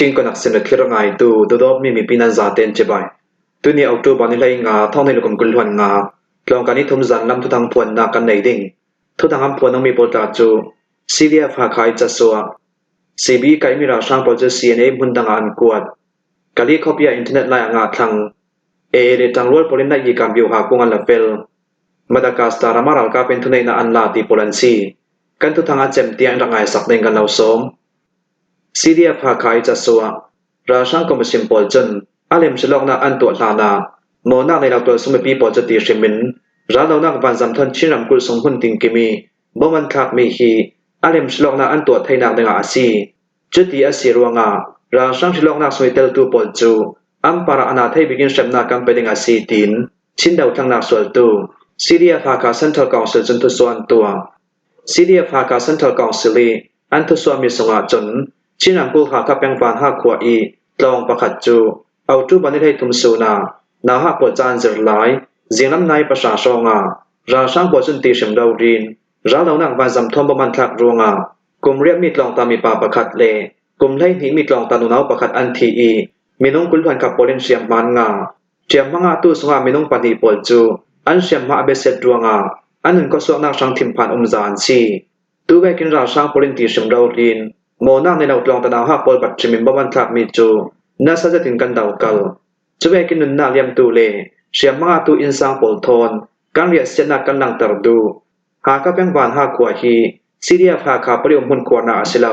Chin konak sim le thlir a ngaitu dawdawtmi mipi nan zaten cibai. Tuni October ni 15 thawng ni kum 25 tlawngka ni thum zan lam thuthang phuannak kan nei ding. Thuthang an phuan mi pawl tla cu CDF Hakha i casuah CB kaimi ralhrang pawl cu CNA hmun dang ah an kuat. Kali khuapi ah internet lai ah nga thlang. AA le ṭangrual pawl in naih i Kambio ha kung an la fel. Madagascar ram ah ralkap in thuneihnak an la ti pawl an si. Kan thuthang a cem tiang in rak ngaisak ding kan lo sawm. CDF Hakha i casuah ralhrang commission pawl cun a lem silawknak an tuah hlan ah mawnak nei lo tualsung mipi pawl cu ti hrim in raldonak vanzam thawn Chin ramkulh sung hmun tingkim i bom an thlakmi hi a lem silawknak an tuah theinak dingah a si. Cuti a si ruangah ralhrang silawknak sung i teltu pawl cu an par ah a na thei bik in hremnak kan pe ding a si tiin Chin dothlannak sualtu CDF Hakha Central Council cun thusuah an tuah. CDF Hakha Central Council i an thusuahmi sungah cun Chin ramkulh Hakha peng Vanha khua i tlawng pakhat cu October ni 13 sun ah Nauhak pawl ca an zir lai. Zinglam nai 3 hrawng ah ralhrang pawl cun ti hrim rorin raldonak vanzam thawm bom an thlak ruangah kum riat mi tlawngta mipa pakhat le kum 12 mi tlawngta nunau pakhat an thi i minung 20 hluan pawl in hriamhma an ngah. Hriamhma ngahtu sungah minung pahnih pawl cu an hriamhma a biaset ruangah an nun khuasuaknak hrang thinphan umza an si. Tuvekin ralhrang pawl in ti hrim rorin mawnak nei lo tlawng tanau hak pawl bat hrim in bom an thlakmi cu nasa zet in kan dokal. Cuvekin nunnak liamtu le hriamhma ngahtu innsang pawl thawn kan riahsiatnak kan langhter duh. Hakha peng Vanha khua hi CDF Hakha pali um hmun khuarnak a si lo.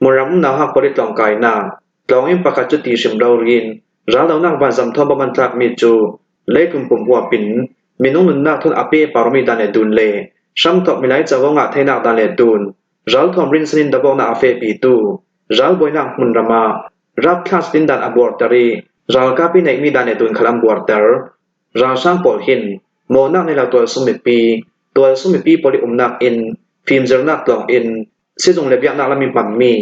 Hmunram umnak hak pawl i tlawngkainak tlawnginn pakhat cu ti hrim rorin raldonak vanzam thawng bom an tlakmi cu leitlung pum huap in minung nunnak thun a pe parmi dan le dun le hramthawk milai covo ngah theinak dan le dun ralthuam rinsan in dabawknak a fehpitu ralbawinak hmunram ah rapthlas tin dan a buarter i ralkap i neihmi dan le dun khal an buarter. Ralhrang pawl hin mawnak nei lo tualsung mipi tualsung mipi pawl i umnak inn fimzirnak tlawng inn Sizung le biaknak lam i hmanmi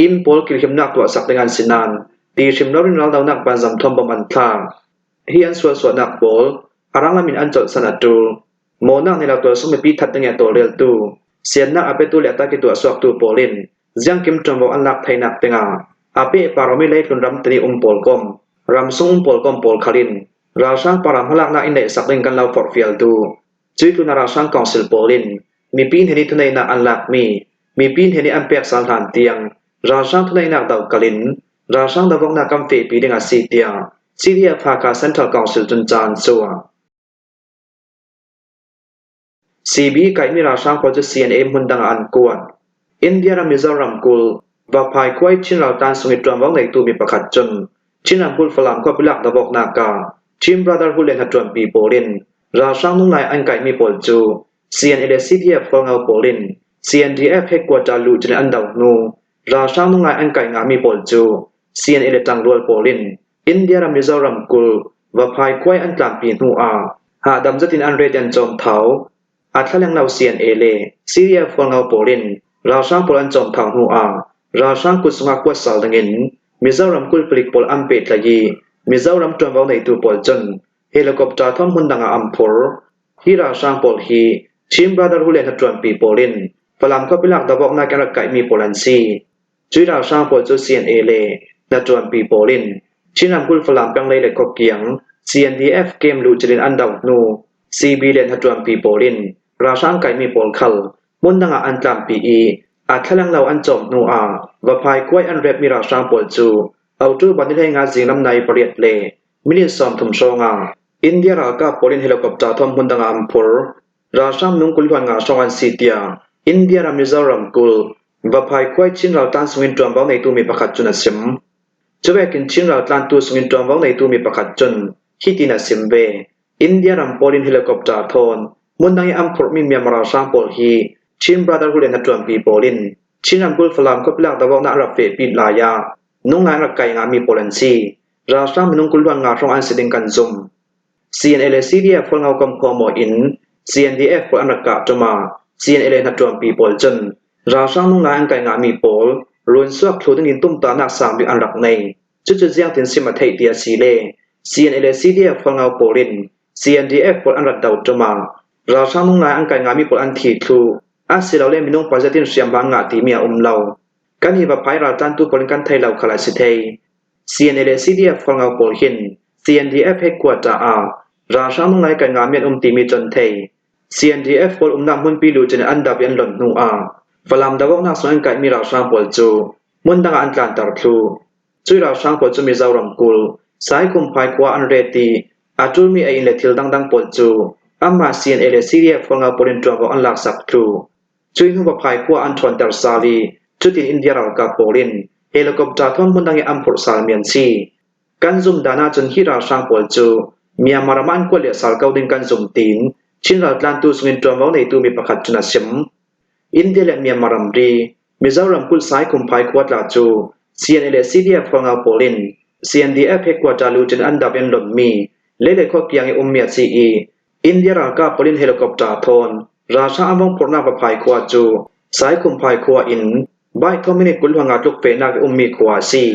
inn pawl kilhimnak tuahsak ding an si nain ti hrim loin raldonak vanzam thawm bom an thlak. Hi an sualsuahnak pawl a rang lam in an colhsan a ṭul. Mawnak nih lo tualsung mipi that ding i a tawlreltu, siannak a petu le a taki tuahsuaktu pawl in ziangkim ṭuanvo an lak theinak dingah a pehparomi leitlun ram tani um pawl kom, ramsung um pawl kom pawl khal in ralhrang param hmalaknak in neihsak ding kan lo forhfial duh. Cuitlun a ralhrang council pawl in Mipi hna nih thuneihnak an lakmi mipi hna nih an pek sal hlan tiang ralhrang thuneihnak dohkal in ralhrang dovonghnak kan fehpi ding a si tiah CDF Hakha Central Council cun ca an chuah. CB kaihmi ralhrang pawl cu CNA hmun dang ah an kuat. India ram Mizoram kulh Vaphai khua i Chin raltan sung i ṭuanvo ngeitu mi pakhat cun Chin ramkulh Falam khuapi lak dovoknak ah Chin Brotherhood le hnaṭuanpi pawl in ralhrang nunglai an kaihmi pawl cu CNA le CDF hualngo pawl in CNDF headquarter luh cun an doh hnu ralhrang nungai an kai ngami pawl cu CNA le ṭangrual pawl in India ram Mizoram kulh Vaphai khuai an tlangpi hnu ah hahdam zat in an ret an cawm thau. A thlaleng lo CNA le CDF hualngo pawl in ralhrang pawl an cawm thau hnu ah ralhrang kut sungah kuat sal dingin Mizoram kulh palik pawl an pehtlaih i Mizoram ṭuanvo neitu pawl cun helicopter thawng hmun dang ah an phur. Hi ralhrang pawl hi Chin Brotherhood le hnaṭuanpi pawl in Falam khuapi lak dawhawknak in rak kaihmi pawl an si. Cui ralhrang pawl cu CNA le hnaṭuanpi pawl in Chin ramkulh Falam penglei le khuakiang CNDF kem luhcilh in an doh hnu CB le hnaṭuanpi pawl in ralhrang kaihmi pawl khal hmundang ah an tlampi i a thlalang lo an cawm hnu ah Vaphai kuai an repmi ralhrang pawl cu October ni 15 zinglam nai 8 le minute 30 hrawng ah India ralkap pawl in helicopter thawng hmun dang ah an phur. Ralhrang minung 25 hrawng an si tiah India ram Mizoram kulh Vaphai khuai Chin raltlan sungin ṭuanvo ngeitu mi pakhat cun a chim. Cuvekin Chin raltlantu sungin ṭuanvo ngeitu mi pakhat cun hitin a chim ve. India ram pawl in helicopter thawn hmun dang i an phurhmi Myanmar ralhrang pawl hi Chin Brotherhood in a ṭuanpi pawl in Chin ramkulh Falam khuapilak dawhawknak an rak fehpi lai ah nungngai an rak kai ngami pawl an si. Ralhrang minung 25 hrawng an si ding kan zumh. CNA le CDF hualngo kam khuamaw in CNDF pawl an rak kah ṭum ah CNA le hnaṭuanpi pawl cun ralhrang nungngai an kai ngahmi pawl runsuak thlu ding in tumtahnak sang bik an rak nei. Cucu ziangtin sim a theih ti a si le CNA le CDF hualngo pawl in CNDF pawl an rat do ṭum ah ralhrang nungngai an kai ngahmi pawl an thi thlu asilole minung pazat in hriamhma an ngah timi a um lo. Kan hi vaphai raltlantu pawl in kan thei lo khal a si thei. CNA le CDF khualngau pawl hin CNDF headquarter ah ralhrang nunglai kan ngahmi an um timi cu an thei. CNDF pawl umnak hmunpi luchin an dap i an lonh hnu ah Falam dohawknak sung an kaihmi ralhrang pawl cu hmundang ah an tlanter thlu. Cui ralhrang pawl cu Mizoram kulh Saikhumphai khua an ret i a ṭulmi a inn le thil dangdang pawl cu anmah CNA le CDF khualngau pawl in ṭuanvo an laksak thlu. Cui hnu vaphai khua an ṭhawnter sal i cutin India ralkap pawl in helicopter thawn hmundang i an phurh salmi an si. Kan zumh dan ahcun hi ralhrang pawl cu Myanmar ram ah an kuat le sal ko ding kan zum tiin Chin raltlantu sungin ṭuanvo neitu mi pakhat cun a chim. India le Myanmar ramri Mizoram kulh Saikhumphai khua tla cu CNA le CDF khualngau pawl in CNDF headquarter luchin an dap in lonhmi Lele khua kiang i ummi a si i India ralkap pawl in helicopter thawn ralhrang an vong phorhnak Vaphai khua cu Saikhumphai khua in baithawm minute 20 nga tluk fehnak i ummi khua a si.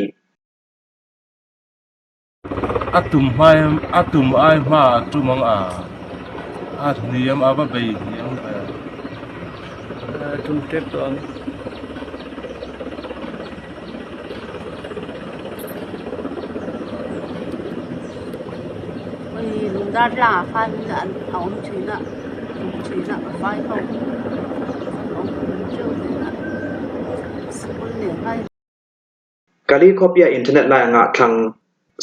A tum hmai a tum ai hma a tum ang a a hniam a va bei hniam ve. Tum tep to ang. Lungdar tlang ah khan an a um ṭhin a, um ṭhin a, vai ho an um ṭheu ṭhin a, sikul nen hai. Kali khuapi ah internet lai a ngah thlang.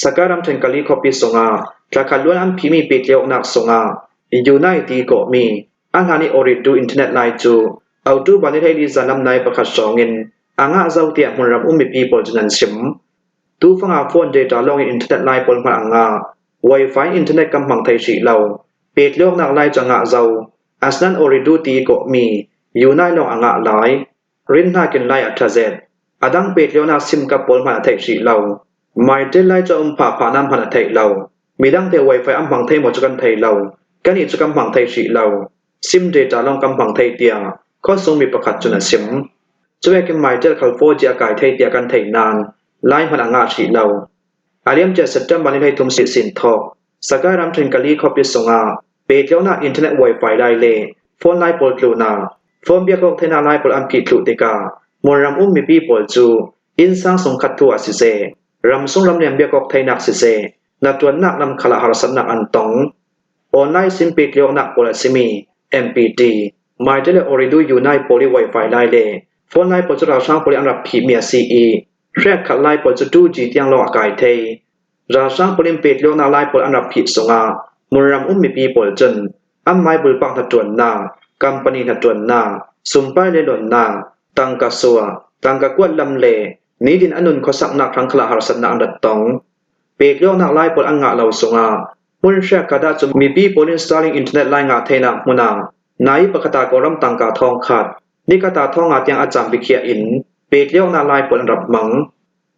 Saka ramṭhen Kali khuapi sungah thlakhat luan an phihmi pehtlaihawknak sungah Unite ti kawhmi a hlan i Ooredoo internet lai cu October ni 14 zanlam nai pakhat hrawng in a ngah zau tiah hmunram um mipi pawl cun an chim. Tufang ah phone data lawng in internet lai pawl hmanh a ngah. Wi-Fi internet kan hmang thai hrih lo. Pehtlaihawknak lai cu a ngah zau. Asinain Ooredoo ti kawhmi Unite lawng a ngah lai. Rinhnak in lai a ṭha zet. A dang pek lionak SIM-card pawl hmanh a theih hrih lo. Mytel lai cu a um phahphah nain hmanh a theih lo. Midang te Wi-Fi an hmang thei maw cu kan thei lo. Kannih cu kan hmang thei hrih lo. SIM data lawng kan hmang thei tiah khuasung mi pakhat cun a chim. Cuvekin Mytel khal 4G a kai thei tiah kan theih nain lai hmanh a ngah hrih lo. A liamcia September ni 13 sin thawk Sagaing ramṭhen Kali khuapi sungah pehtlaihnak internet Wi-Fi lai le phone lai pawl tlunak Phone biakawk theihnak lai pawl an phih thluh tikah hmunram um mipi pawl cu innsang sungkhat thu ah siseh, ramsung ramleng biakawk theihnak siseh, hnaṭuannak lam khal ah harsatnak an tong. Online sim pehtliawknak pawl a simi MPT, Mytel le Ooredoo Unite pawl i Wi-Fi lai le phone lai pawl cu ralhrang pawl i an rak phihmi a si i hrekkhat lai pawl cu 2G tiang lawng a kai thei. Ralhrang pawl in pehtliawknak lai pawl an rak phih sungah hmunram um mipi pawl cun An maibulpak hnaṭuannak, company hnaṭuannak, sumpai le lonnak, tangka suah, tangka kuat lam le nitin a nun khuasaknak hrangkhala ah harsatnak an rat tong. Peklawknak lai pawl an ngah lo sungah hmun hriakkhat ah cu mipi pawl in Starlink internet lai ngah theinak hmun ah nai pakhat ah Kawlram tangka thong khat, nikhat ah thong nga tiang a cam bikhiah in peklawknak lai pawl an rak hmang.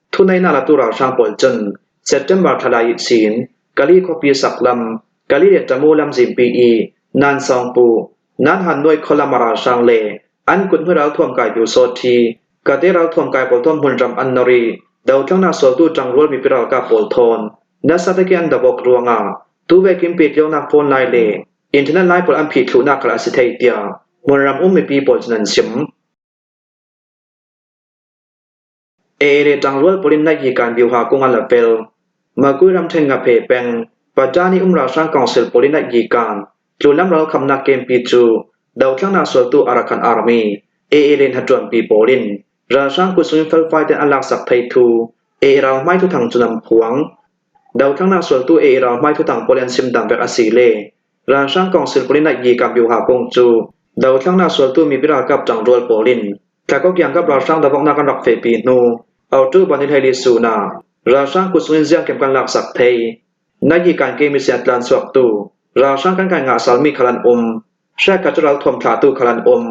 Thuneinak latu ralhrang pawl cun September thla lai chin Kali khuapi saklam Kali le Tamu lamzimpi i Nan Sawngpu, Nan Han Nuai khualam a ralhrang le an kut hnu ralthuam kai Pyusawthi, Kate ralthuam kai pawl thawn hmunram an nor i dotlangnak sualtu ṭangrual mipi ralkap pawl thawn Nasataki an dabawk ruangah tuvekim petlionak phone lai le internet lai pawl an phih thluhnak khal a si thei tiah hmunram um mipi pawl cun an chim. AA le ṭangrual pawl in naih kan vioha kung an la fel. Makui ramṭhen Ngaphe peng Patani um ralhrang council pawl in naih kan tlunlam ralkhamnak campi cu dothlannak sualtu Arakan Army AA le hnaṭuanpi pawl in ralhrang kutsung in felfai tein an laksak thei thu AA ralhmai thuthang cu nam phuang. Dothlannak sualtu AA ralhmai thuthang pawl an sim dang vek a si le ralhrang council pawl in naih kan vioha kung cu dothlannak sualtu mipi ralkap ṭangrual pawl in Tlakokyangkap ralhrang davoknak an rak fehpi hnu October ni 14 sun ah ralhrang kutsung in ziangkem kan laksak thei. Nai kan ke mi sian tlan chuaktu ralhrang kan kai ngah salmi khal an um. Hriakhat cu ralthuam thlahtu khal an um.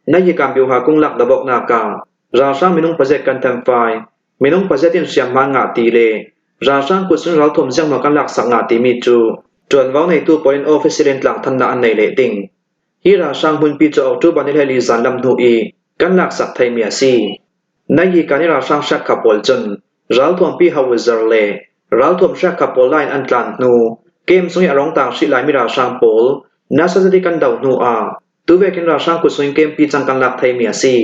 Nai kan biuha kung lak davoknak ah ralhrang minung pazet kan thenfai. Minung pazet in hriamhman ngah ti le ralhrang kutsung ralthuam ziangmaw kan laksak ngah timi cu ṭuanvo neitu pawl in officer in tlangthannak an nei leh ding. Hi ralhrang hmunpi cu October ni 14 zanlam hnu i kan laksak theimi a si. Nai hi kan i ralhrang hriakkha pawl cun ralthuampi howitzer le ralthuam hriakkha pawl line an tlan hnu kem chung i a rongtang hrih laimi ralhrang pawl nasa zati kan do hnu ah tuvekin ralhrang kutsung in kempi cang kan lak theimi a si.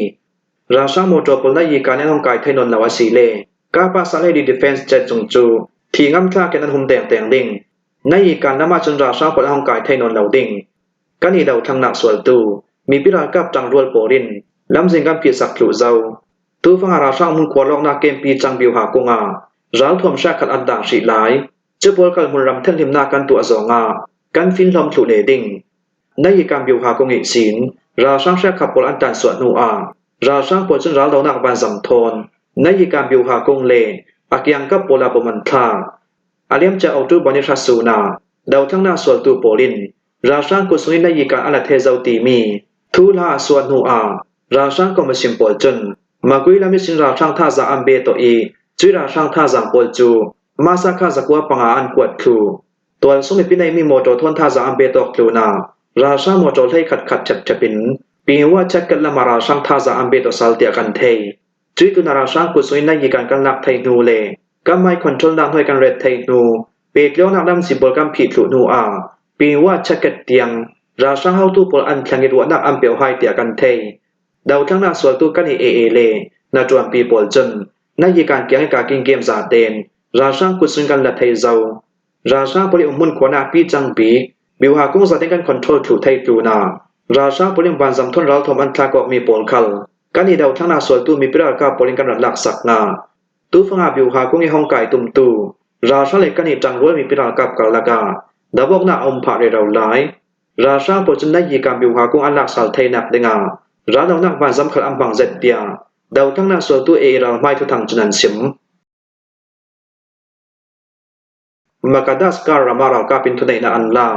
Ralhrang motor pawl na yikan in hong kai thai nawn lo a si le Kapa Saledi Defense jet cung cu thi ngamthlak in an hum dengteng ding. Na yikan lam ahcun ralhrang pawl an hong kai thai nawn lo ding. Kan i dothlannak sualtu mipi ralkap ṭangrual pawl in lamzing kan phihsak thlu zau. Tufang ah ralhrang hmunkhua lawknak kempi Cangbiuha kung ah ralthuam hriakhat an tang hrih lai. Cu pawl kalhmun ram thenhlimnak kan tuah zong ah kan finhlawm thlu le ding. Na yikam biuha kung i sin ralhrang hriakhat pawl an tan suah hnu ah ralhrang pawl cun raldonak vanzam thawn na yikam biuha kung le a kiangkap pawl ah bom an thlak. A liamcia October ni hra sun ah dothlannak sualtu pawl in Ralhrang kutsung in na yika a la the zo timi thuhla a suah hnu ah ralhrang commission pawl cun Makui lam in ralhrang thazaang an be tawh i cui ralhrang thazaang pawl cu Masakha 9,5 an kuat thlu. Tualsung mipi neihmi motor thawn thazaang an pe tawk tlu na ralhrang motor hlei khat khat ṭhepṭhep in Pingwa checkkat lam ah ralhrang thazaang an pe tawh sal tiah kan thei. Cui tu na ralhrang kutsung in na yikan kan lak thei hnu le kan mai control nak hnuai kan ret thei hnu Petlawngnak lamsi pawl kan phih thlu hnu ah Pingwa checket tiang ralhrang hotu pawl an thleng i ruahnak an peo hai tiah kan thei. Dothlannak sualtu kan i AA le na ṭuanpi pawl cun na yikan kiang i ka king kem za ten ralhrang kutsun kan la thei zo. Ralhrang pawl i umhmun khuanak pi cang bik Biuha kung zaten kan control thlu thei tlu na ralhrang pawl in vanzam thon ralthom an thlak awk mi pawl khal kan i dothlannak sualtu mipi ralkap pawl in kan rat lak sak na. Tufang ah Biuha kung i hong kai tumtu Ralhrang le kan i ṭangrual mipi ralkap karlak ah dawhawknak a um phah rero lai. Ralhrang pawl cu Naihikam Biuha kung an lak sal theinak dingah raldohnak vanzam khal an hmang zet tiah dothlannak sualtu AA ralhmai thuthang cun an chim. Madagascar ram ah ralkap in thuneihnak an la.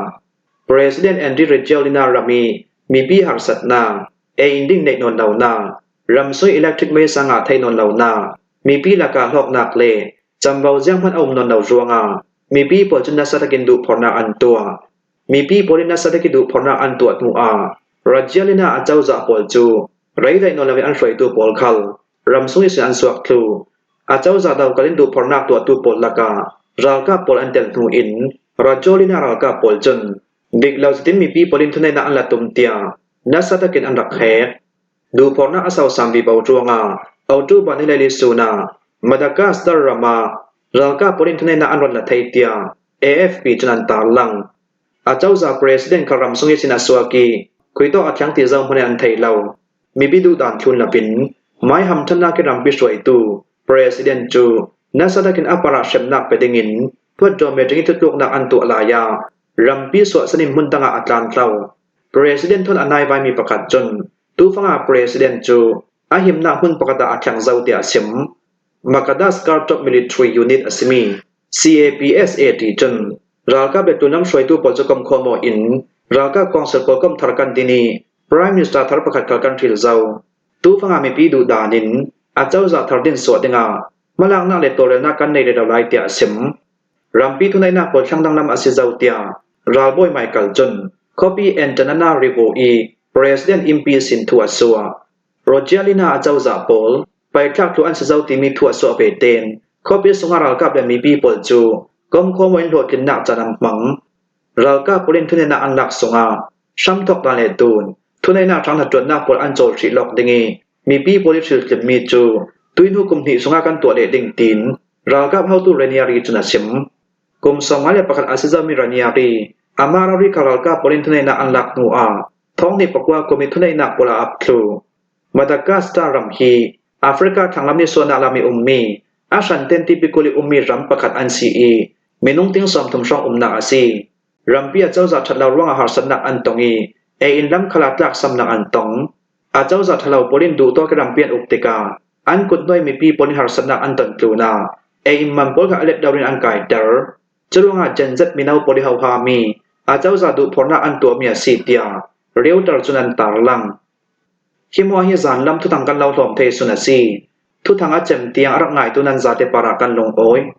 President Andry Rajoelina ram i mipi harsatnak, ei-inn ding neih nawn lonak, ramsui electric meisang ah theih nawn lonak, mipi lakah hlawknak le camvo zeihmanh a um nawn lo ruangah mipi pawl cu nasa takin duhphornak an tuah. Mipi pawl in nasa takin duhphornak an tuah hnu ah Rajoelina acozah pawl cu reidaih nawn loin an hruaitu pawl khal ramsung i sin an suak thlu. Acozah dokal in duhphornak tuahtu pawl lakah ralkap pawl an tel hnu in Rajoelina ralkap pawl cun dik lo zetin mipi pawl in thuneihnak an la tum tiah nasa takin an rak hek. Duhphornak a sosam vivo ruangah October ni leili sun ah Madagascar ram ah ralkap pawl in thuneihnak an ron la thei tiah AFP cun an tarlang. Acozah president kha ramsung i sin a suak i khuitawk a thiang ti zohhmanh in an thei lo. Mipi duhdan thlun loin Maiham ṭhatnak i rampi hruaitu President cu nasa takin a par ah hremnak pe dingin phuatṭaw meṭing i thutluknak an tuah lai ah rampi suahsan in hmun dang ah a tlantlo. President thon a naivaimi pakhat cun tufang ah President cu a himnak hmun pakhat ah a thleng zau tiah a chim. Madagascar top military unit a simi CAPSAT cun ralkap le tunam hruaitu pawl cu komkhawmaw in ralkap council pawl komthar kan din i Prime Minister thar pakhat khal kan ṭhil zau. Tufang ah mipi duhdan in acozah thar din sawh dingah hmalaknak le tawlrelnak kan nei rero lai tiah a chim. Rampi thuneihnak pawl thlangdang lam a si zau tiah ralbawi Michael cun khuapi Antananarivo i President innpi sin thu a suah. Rojalina acozah pawl paithlak thu an si zau timi thu a suah ve tein khuapi sungah ralkap le mipi pawl cu komkhawm in hlawhtlinnak caan an hmang. Ralkap pawl in thuneihnak an lak sungah hramthawk dan le tun thuneihnak hrang hnaṭuannak pawl an cawl hrih lawk ding i mipi pawl i hriltlimmi cu tuihnu kum hnih sungah kan tuah leh ding tiin ralkap hotu Ranieri cun a chim. Kum 51 a si cangmi Ranieri amah ramri kha ralkap pawl in thuneihnak an lak hnu ah thong nih pakua kum i thuneihnak pawl ah ap thlu. Madagascar ram hi Africa thlanglam ni sualnak lam i ummi a hranten tipikulh i ummi ram pakhat an si i minung ting 30 hrawng umnak a si. Rampi acozah ṭhat lo ruangah harsatnak an tong i ei-inn lamkhal ah tlaksamnak an tong. Acozah ṭhalo pawl in duhtawk i rampi an uk tikah an kuthnuai mipi pawl nih harsatnak an ton tlun ah ei-inn man pawl kha a let lo in an kaiter. Curuangah Gen Z mino pawl i hohami acozah duhphornak an tuahmi a si tiah Reuters cun an tarlang. Hi hmuah hi zanlam thuthang kan lo hlawm thei sun a si. Thuthang a cem tiang a rak ngaitu nan zate par ah kan lungawi.